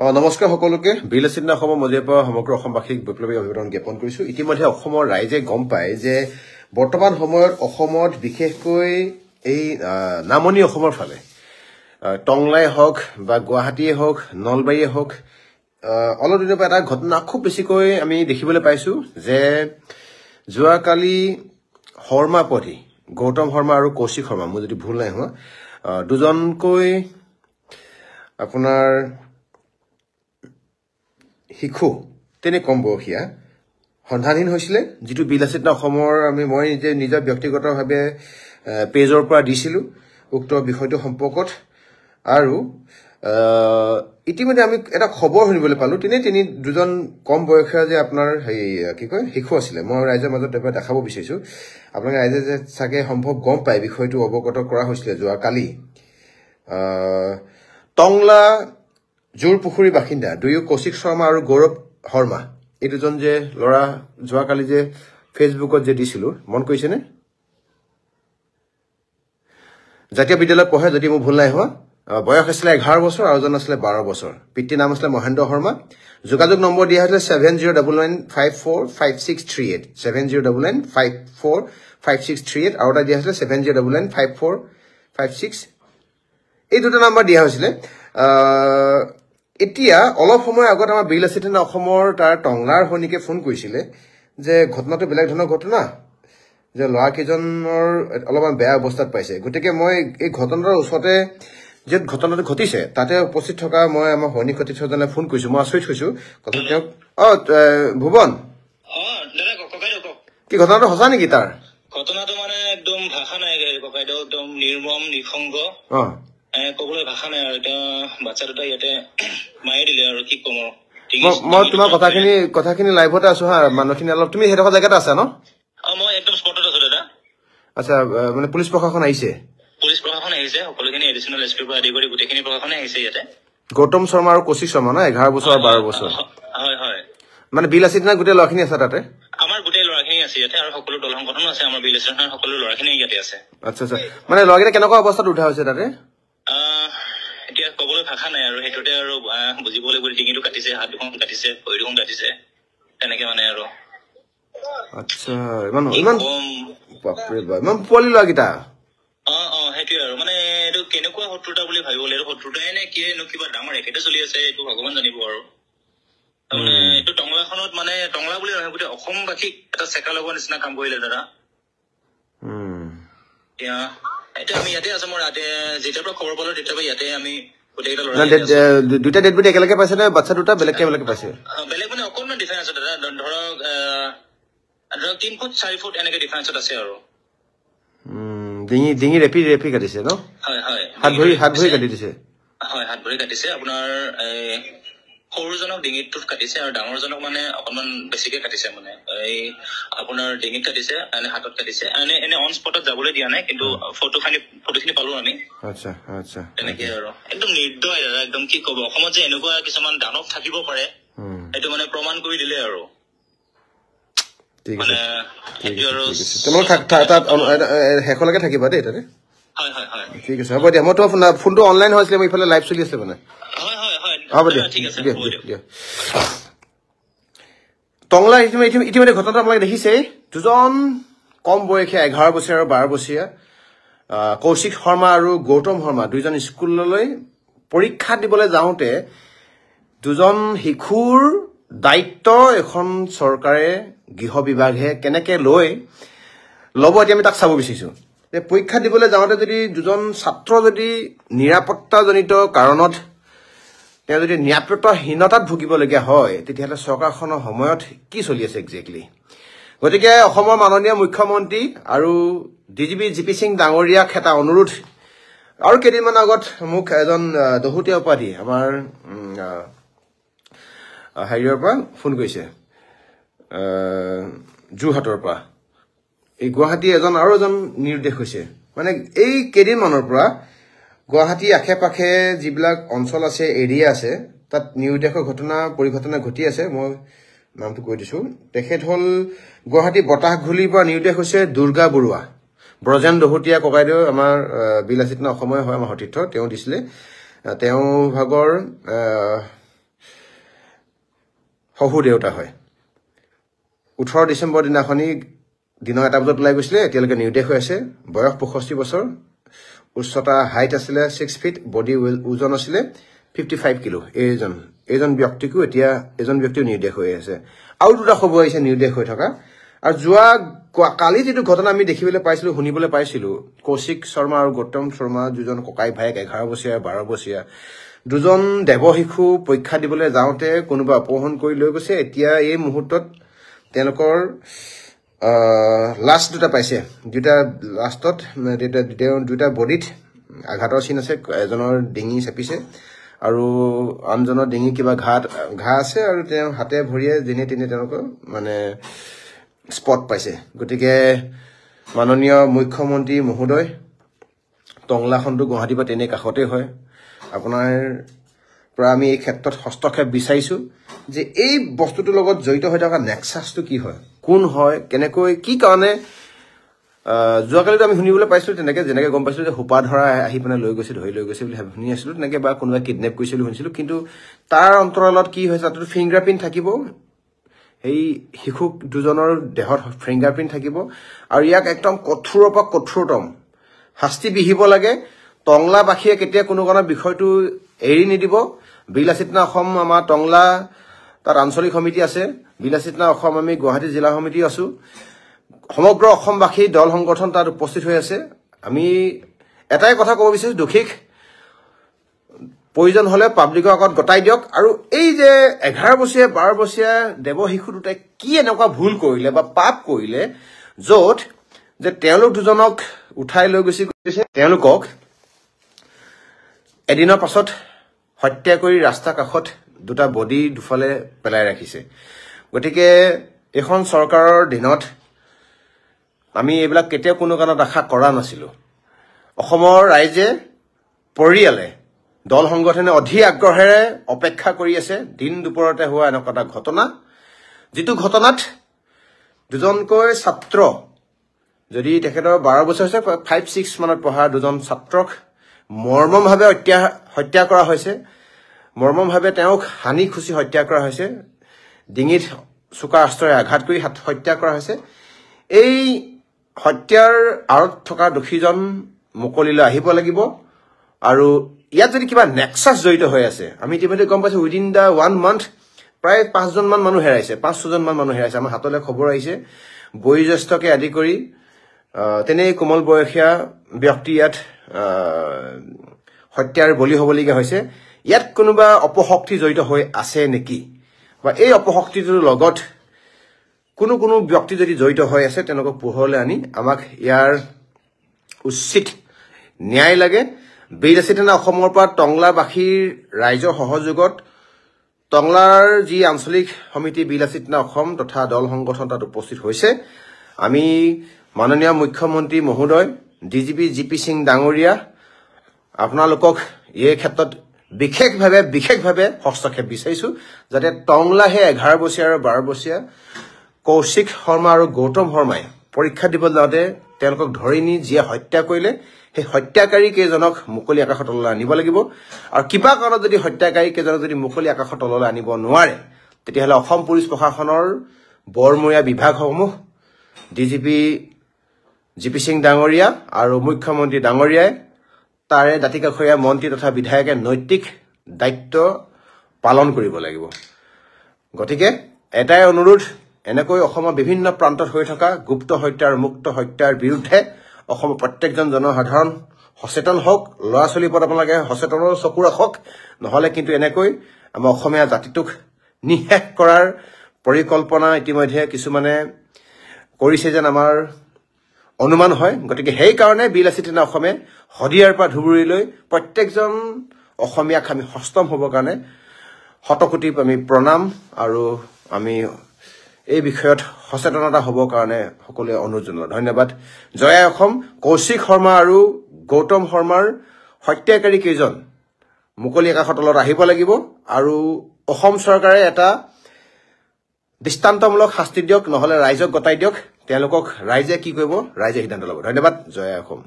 নমস্কাৰ সকলোকে, বীৰ লাচিত অসমৰ মজিয়াৰ পৰা সমগ্ৰ অসমবাসীক বিপ্লৱী অভিবাদন জ্ঞাপন কৰিছোঁ। ইতিমধ্যে অসমৰ ৰাইজে গম পায় যে বৰ্তমান সময়ত অসমত বিশেষকৈ এই নামনি অসমৰ ফালে টংলাই হওক বা গুৱাহাটীয়ে হওক, নলবাৰীয়ে হওক, অলপ দিনৰ পৰা এটা ঘটনা খুব বেছিকৈ আমি দেখিবলৈ পাইছোঁ যে যোৱাকালি শৰ্মা পধি গৌতম শৰ্মা আৰু কৌশিক শৰ্মা, মোৰ যদি ভুল নাই হোৱা, দুজনকৈ আপোনাৰ শিশু তেনে কম বয়সীয়া সন্ধানহীন হৈছিলে, যিটো বীৰ লাচিত অসমৰ মই নিজে নিজৰ ব্যক্তিগতভাৱে পেজৰ পৰা দিছিলোঁ উক্ত বিষয়টো সম্পৰ্কত। আৰু ইতিমধ্যে আমি এটা খবৰ শুনিবলৈ পালোঁ, তিনি দুজন কম বয়সীয়া যে আপোনাৰ হেৰি কি কয় শিশু আছিলে, মই ৰাইজৰ মাজত এবাৰ দেখাব বিচাৰিছোঁ আপোনালোকে। ৰাইজে যে চাগে সম্ভৱ গম পায়, বিষয়টো অৱগত কৰা হৈছিলে যোৱাকালি। টংলা জোৰপুখুৰীৰ বাসিন্দা দুয়ো কৌশিক শৰ্মা আৰু গৌৰৱ শৰ্মা, এই দুজন যে ল'ৰা যোৱাকালি যে ফেচবুকত যে দিছিলোঁ, মন কৰিছেনে? জাতীয় বিদ্যালয়ত পঢ়ে, যদি মোৰ ভুল নাই হোৱা। বয়স আছিলে 11 বছৰ আৰু এজন আছিলে 12 বছৰ। পিতৃৰ নাম আছিলে মহেন্দ্ৰ শৰ্মা। যোগাযোগ নম্বৰ দিয়া হৈছিলে 7099545638, 7099545638, আৰু এটা দিয়া হৈছিলে 70995456, এই দুটা নাম্বাৰ দিয়া হৈছিলে। এতিয়া অলপ সময় আগত আমাৰ বীৰ লাচিত অসমৰ তাৰ টংলাৰ সৈনিকে ফোন কৰিছিলে যে ঘটনাটো বেলেগ ধৰণৰ ঘটনা, যে ল'ৰাকেইজনৰ অলপমান বেয়া অৱস্থাত পাইছে। গতিকে মই এই ঘটনাটোৰ ওচৰতে য'ত ঘটনাটো ঘটিছে তাতে উপস্থিত থকা মই আমাৰ সৈনিক সতীৰ্থজনে ফোন কৰিছোঁ। মই আচৰিত হৈছোঁ কথা তেওঁক। ভুৱন, কি ঘটনাটো সঁচা নেকি? তাৰ ঘটনাটো মানে একদম ভাষা নাই ককাইদেউ, একদম নিৰ্মম নিঃসংগ, ক'বলৈ ভাষা নাই আৰু। এতিয়া বাচ্চা দুটা ইয়াতে মাৰি দিলে আৰু কি ক'ম আৰু। মই তোমাৰ কথাখিনি লাইভতে আছো হা, মানুহখিনি অলপ তুমি সেইডোখৰ জেগাতে আছা ন? মই একদম স্পটত আছো দাদা। আচ্ছা, মানে পুলিচ প্ৰশাসন আহিছে? পুলিচ প্ৰশাসন আহিছে, সকলোখিনি এডিচনেল এছ পিৰ পৰা আদি কৰি গোটেইখিনি প্ৰশাসনে আহিছে ইয়াতে। গৌতম শৰ্মা আৰু কৌশিক শৰ্মা ন, 11 বছৰ আৰু 12 বছৰ। হয় হয়। মানে বীৰ লাচিত না গোটেই ল'ৰাখিনি আছে তাতে? আমাৰ গোটেই ল'ৰাখিনি আছে ইয়াতে আৰু সকলো দল সংগঠনো আছে আমাৰ বীৰ লাচিত, সকলো ল'ৰাখিনি ইয়াতে আছে। আচ্ছা আচ্ছা, মানে ল'ৰাকেইটা কেনেকুৱা অৱস্থাত উঠা হৈছে তাতে? এতিয়া ক'বলৈ ভাষা নাই আৰু, সেইটোতে আৰু বুজিব লাগিব। ডিঙিটো কাটিছে, হাত দুখন কাটিছে, ভৰি দুখন কাটিছে, তেনেকে মানে আৰু। আচ্ছা, ইমান ইমান বাপৰে বাপ, ইমান পোৱালি ল'ৰাকেইটা। অ অ, সেইটোৱে আৰু, মানে এইটো কেনেকুৱা শত্ৰুতা বুলি ভাবিব লাগিব। শত্ৰুতাই নে কি কিবা ডাঙৰ একেতে চলি আছে, এইটো ভগৱান জানিব আৰু। তাৰমানে এইটো টংলাখনত মানে টংলা বুলি নহয়, গোটেই অসমবাসীক এটা চেকা লগোৱা নিচিনা কাম কৰিলে দাদা। এতিয়া এতিয়া আমি ইয়াতে আছো। মই ৰাতি যেতিয়াৰ পৰা খবৰ পালো তেতিয়াৰ পৰা ইয়াতে আমি গোটেইকেইটা ল'ৰা। দুটা ডেড বডি একেলগে পাইছে নে বাচ্চা দুটা বেলেগকে বেলেগকে পাইছে? বেলেগ মানে অকণমান ডিফাৰেঞ্চ আছে দাদা, ধৰক ধৰক 3 ফুট 4 ফুট এনেকে ডিফাৰেঞ্চত আছে আৰু। ডিঙি ৰেপি ৰেপি কাটিছে ন? হয় হয়, হাত ভৰি কাটি দিছে। হয়, হাত ভৰি কাটিছে। আপোনাৰ সৰুজনক ডিঙিটোত কাটিছে আৰু ডাঙৰজনক মানে অকণমান বেছিকে কাটিছে, মানে এই আপোনাৰ ডিঙিত কাটিছে, এনে হাতত কাটিছে। এনে এনে অন স্পটত যাবলৈ দিয়া নাই, কিন্তু ফটোখিনি পালো আমি। আচ্ছা আচ্ছা, তেনেকে আৰু একদম নিৰ্দয় দাদা, একদম কি ক'ব। অসমত যে এনেকুৱা কিছুমান দানৱ থাকিব পাৰে সেইটো মানে প্ৰমাণ কৰি দিলে আৰু। শেষলৈকে থাকিবা দেই তাতে। ঠিক আছে, হ'ব দিয়া। মই তোমাৰ ফোনটো অনলাইন হৈছিলে, মই ইফালে লাইভ চলি আছে মানে। হ'ব দিয়া, দিয়া। টংলা ইতিমধ্যে ঘটনাটো আপোনালোকে দেখিছে, দুজন কম বয়সীয়া 11 বছৰীয়া আৰু 12 বছৰীয়া কৌশিক শৰ্মা আৰু গৌতম শৰ্মা দুইজন স্কুললৈ পৰীক্ষা দিবলৈ যাওঁতে দুজন শিশুৰ দায়িত্ব এখন চৰকাৰে, গৃহ বিভাগে কেনেকে লৈ ল'ব এতিয়া আমি তাক চাব বিচাৰিছোঁ। যে পৰীক্ষা দিবলৈ যাওঁতে যদি দুজন ছাত্ৰ যদি নিৰাপত্তাজনিত কাৰণত তেওঁ যদি নিৰাপত্তাহীনতাত ভুগিবলগীয়া হয়, তেতিয়াহ'লে চৰকাৰখনৰ সময়ত কি চলি আছে একজেক্টলি? গতিকে অসমৰ মাননীয় মুখ্যমন্ত্ৰী আৰু D G P G P Singh ডাঙৰীয়াক এটা অনুৰোধ। আৰু কেইদিনমান আগত মোক এজন দহোতীয়া উপাধি আমাৰ হেৰিয়ৰ পৰা ফোন কৰিছে, যোৰহাটৰ পৰা। এই গুৱাহাটী এজন আৰু এজন নিৰুদ্দেশ হৈছে। মানে এই কেইদিনমানৰ পৰা গুৱাহাটী আশে পাশে যিবিলাক অঞ্চল আছে, এৰিয়া আছে, তাত নিৰুদ্দেশৰ ঘটনা পৰিঘটনা ঘটি আছে। মই নামটো কৈ দিছোঁ। তেখেত হ'ল গুৱাহাটী বতাহঘুলিৰ পৰা নিৰুদ্দেশ হৈছে দুৰ্গা বৰুৱা। ব্ৰজেন দহোতীয়া ককাইদেউ আমাৰ বীৰ লাচিত অসমৰে হয়, আমাৰ সতীৰ্থ, তেওঁ দিছিলে। তেওঁ ভাগৰ শহুৰ দেউতা হয়। 18 ডিচেম্বৰ দিনাখনি দিনৰ 1 বজাত ওলাই গৈছিলে, এতিয়ালৈকে নিৰুদ্দেশ হৈ আছে। বয়স 65 বছৰ, উচ্চতা হাইট আছিলে 6 ফিট, বডি ওজন আছিলে 55 কিলো। এইজন ব্যক্তিকো এতিয়া এজন ব্যক্তিও নিৰুদ্দেশ হৈ আছে। আৰু দুটা খবৰ আহিছে নিৰুদ্দেশ হৈ থকা। আৰু যোৱা কালি যিটো ঘটনা আমি দেখিবলৈ পাইছিলো, শুনিবলৈ পাইছিলো, কৌশিক শৰ্মা আৰু গৌতম শৰ্মা দুজন ককাই ভায়েক, 11 বছৰীয়া 12 বছৰীয়া দুজন দেৱশিশু পৰীক্ষা দিবলৈ যাওঁতে কোনোবা অপহৰণ কৰি লৈ গৈছে। এতিয়া এই মুহূৰ্তত তেওঁলোকৰ লাষ্ট দুটা পাইছে, দুটা লাষ্টত দুটা বডিত আঘাতৰ চিন আছে। এজনৰ ডিঙি চেপিছে আৰু আনজনৰ ডিঙি কিবা ঘা আছে, আৰু তেওঁ হাতে ভৰিয়ে যেনে তেনে তেওঁলোকৰ মানে স্পট পাইছে। গতিকে মাননীয় মুখ্যমন্ত্ৰী মহোদয়, টংলাখনটো গুৱাহাটীৰ পৰা তেনেই কাষতে হয়, আপোনাৰ পৰা আমি এই ক্ষেত্ৰত হস্তক্ষেপ বিচাৰিছোঁ যে এই বস্তুটোৰ লগত জড়িত হৈ থকা নেক্সাছটো কি হয়, কোন হয়, কেনেকৈ, কি কাৰণে। যোৱাকালিতো আমি শুনিবলৈ পাইছিলোঁ তেনেকৈ, যেনেকৈ গম পাইছিলোঁ যে সোপা ধৰা আহি পেলাই লৈ গৈছে, ধৰি লৈ গৈছে বুলি শুনি আছিলোঁ তেনেকৈ, বা কোনোবাই কিডনেপ কৰিছে বুলি শুনিছিলোঁ। কিন্তু তাৰ অন্তৰালত কি হৈছে, তাতো ফিংগাৰ প্ৰিণ্ট থাকিব, সেই শিশু দুজনৰ দেহত ফিংগাৰ প্ৰিণ্ট থাকিব, আৰু ইয়াক একদম কঠোৰৰ পৰা কঠোৰতম শাস্তি বিহিব লাগে। টংলাবাসীয়ে কেতিয়া কোনো কাৰণত বিষয়টো এৰি নিদিব। বিলাসীতনা অসম আমাৰ টংলা তাত আঞ্চলিক সমিতি আছে, বিলাসীতনা অসম আমি গুৱাহাটী জিলা সমিতি আছোঁ, সমগ্ৰ অসমবাসী দল সংগঠন তাত উপস্থিত হৈ আছে। আমি এটাই কথা ক'ব বিচাৰিছোঁ, দোষীক প্ৰয়োজন হ'লে পাব্লিকৰ আগত গতাই দিয়ক। আৰু এই যে 11 বছৰীয়া 12 বছৰীয়া দেৱশিশু দুটাই কি এনেকুৱা ভুল কৰিলে বা পাপ কৰিলে য'ত যে তেওঁলোক দুজনক উঠাই লৈ গুচি গৈছে, তেওঁলোকক এদিনৰ পাছত হত্যা কৰি ৰাস্তা কাষত দুটা বডি দুফালে পেলাই ৰাখিছে। গতিকে এইখন চৰকাৰৰ দিনত আমি এইবিলাক কেতিয়াও কোনো কাৰণত আশা কৰা নাছিলোঁ। অসমৰ ৰাইজে, পৰিয়ালে, দল সংগঠনে অধীৰ আগ্ৰহেৰে অপেক্ষা কৰি আছে দিন দুপৰতে হোৱা এনেকুৱা এটা ঘটনা, যিটো ঘটনাত দুজনকৈ ছাত্ৰ, যদি তেখেতৰ 12 বছৰ হৈছে, 5-6 মানত পঢ়া দুজন ছাত্ৰক মৰ্মমভাৱে হত্যা কৰা হৈছে, মৰ্মমভাৱে তেওঁক হানি খুচি হত্যা কৰা হৈছে, ডিঙিত চোকা অস্ত্ৰৰে আঘাত কৰি হত্যা কৰা হৈছে। এই হত্যাৰ আঁৰত থকা দোষীজন মুকলিলৈ আহিব লাগিব। আৰু ইয়াত যদি কিবা নেক্সাছ জড়িত হৈ আছে, আমি ইতিমধ্যে গম পাইছোঁ উইদিন the 1 month প্ৰায় 5জনমান মানুহ হেৰাইছে, 5-6জনমান মানুহ হেৰাইছে। আমাৰ হাতলৈ খবৰ আহিছে, বয়োজ্যেষ্ঠকে আদি কৰি তেনেই কোমল বয়সীয়া ব্যক্তি ইয়াত হত্যাৰ বলি হ'বলগীয়া হৈছে। ইয়াত কোনোবা অপশক্তি জড়িত হৈ আছে নেকি, বা এই অপশক্তিটোৰ লগত কোনো কোনো ব্যক্তি যদি জড়িত হৈ আছে, তেওঁলোকক পোহৰলৈ আনি আমাক ইয়াৰ উচিত ন্যায় লাগে। বিলাসীতনা অসমৰ পৰা টংলাবাসীৰ ৰাইজৰ সহযোগত টংলাৰ যি আঞ্চলিক সমিতি বিলাসীতনা অসম তথা দল সংগঠন তাত উপস্থিত হৈছে। আমি মাননীয় মুখ্যমন্ত্ৰী মহোদয়, D G P G P Singh ডাঙৰীয়া, আপোনালোকক এই ক্ষেত্ৰত বিশেষভাৱে হস্তক্ষেপ বিচাৰিছোঁ, যাতে টংলা সেই 11 বছৰীয়া আৰু 12 বছৰীয়া কৌশিক শৰ্মা আৰু গৌতম শৰ্মাই পৰীক্ষা দিব যাওঁতে তেওঁলোকক ধৰি নি যিয়ে হত্যা কৰিলে, সেই হত্যাকাৰী কেইজনক মুকলি আকাশৰ তললৈ আনিব লাগিব। আৰু কিবা কাৰণত যদি হত্যাকাৰী কেইজনক যদি মুকলি আকাশৰ তললৈ আনিব নোৱাৰে, তেতিয়াহ'লে অসম পুলিচ প্ৰশাসনৰ বৰমূৰীয়া বিভাগসমূহ, D G P G P Singh ডাঙৰীয়া আৰু মুখ্যমন্ত্ৰী ডাঙৰীয়াই, তাৰে দাঁতিকাষৰীয়া মন্ত্ৰী তথা বিধায়কে নৈতিক দায়িত্ব পালন কৰিব লাগিব। গতিকে এটাই অনুৰোধ, এনেকৈ অসমৰ বিভিন্ন প্ৰান্তত হৈ থকা গুপ্ত হত্যা আৰু মুক্ত হত্যাৰ বিৰুদ্ধে অসমৰ প্ৰত্যেকজন জনসাধাৰণ সচেতন হওক। ল'ৰা ছোৱালীৰ ওপৰত আপোনালোকে সচেতনৰ চকু ৰাখক, নহ'লে কিন্তু এনেকৈ আমাৰ অসমীয়া জাতিটোক নিঃশেষ কৰাৰ পৰিকল্পনা ইতিমধ্যে কিছুমানে কৰিছে যেন আমাৰ অনুমান হয়। গতিকে সেইকাৰণে বিলাসীতনা অসমে শদিয়াৰ পৰা ধুবুৰীলৈ প্ৰত্যেকজন অসমীয়াক আমি সষ্টম হ'বৰ কাৰণে শতকোটি আমি প্ৰণাম, আৰু আমি এই বিষয়ত সচেতনতা হ'বৰ কাৰণে সকলোৱে অনুৰোধ জনালোঁ। ধন্যবাদ। জয় অসম। কৌশিক শৰ্মা আৰু গৌতম শৰ্মাৰ হত্যাকাৰী কেইজন মুকলি আকাশৰ তলত আহিব লাগিব, আৰু অসম চৰকাৰে এটা দৃষ্টান্তমূলক শাস্তি দিয়ক, নহ'লে ৰাইজক গতাই দিয়ক। তেওঁলোকক ৰাইজে কি কৰিব, ৰাইজে সিদ্ধান্ত ল'ব। ধন্যবাদ। জয় অসম।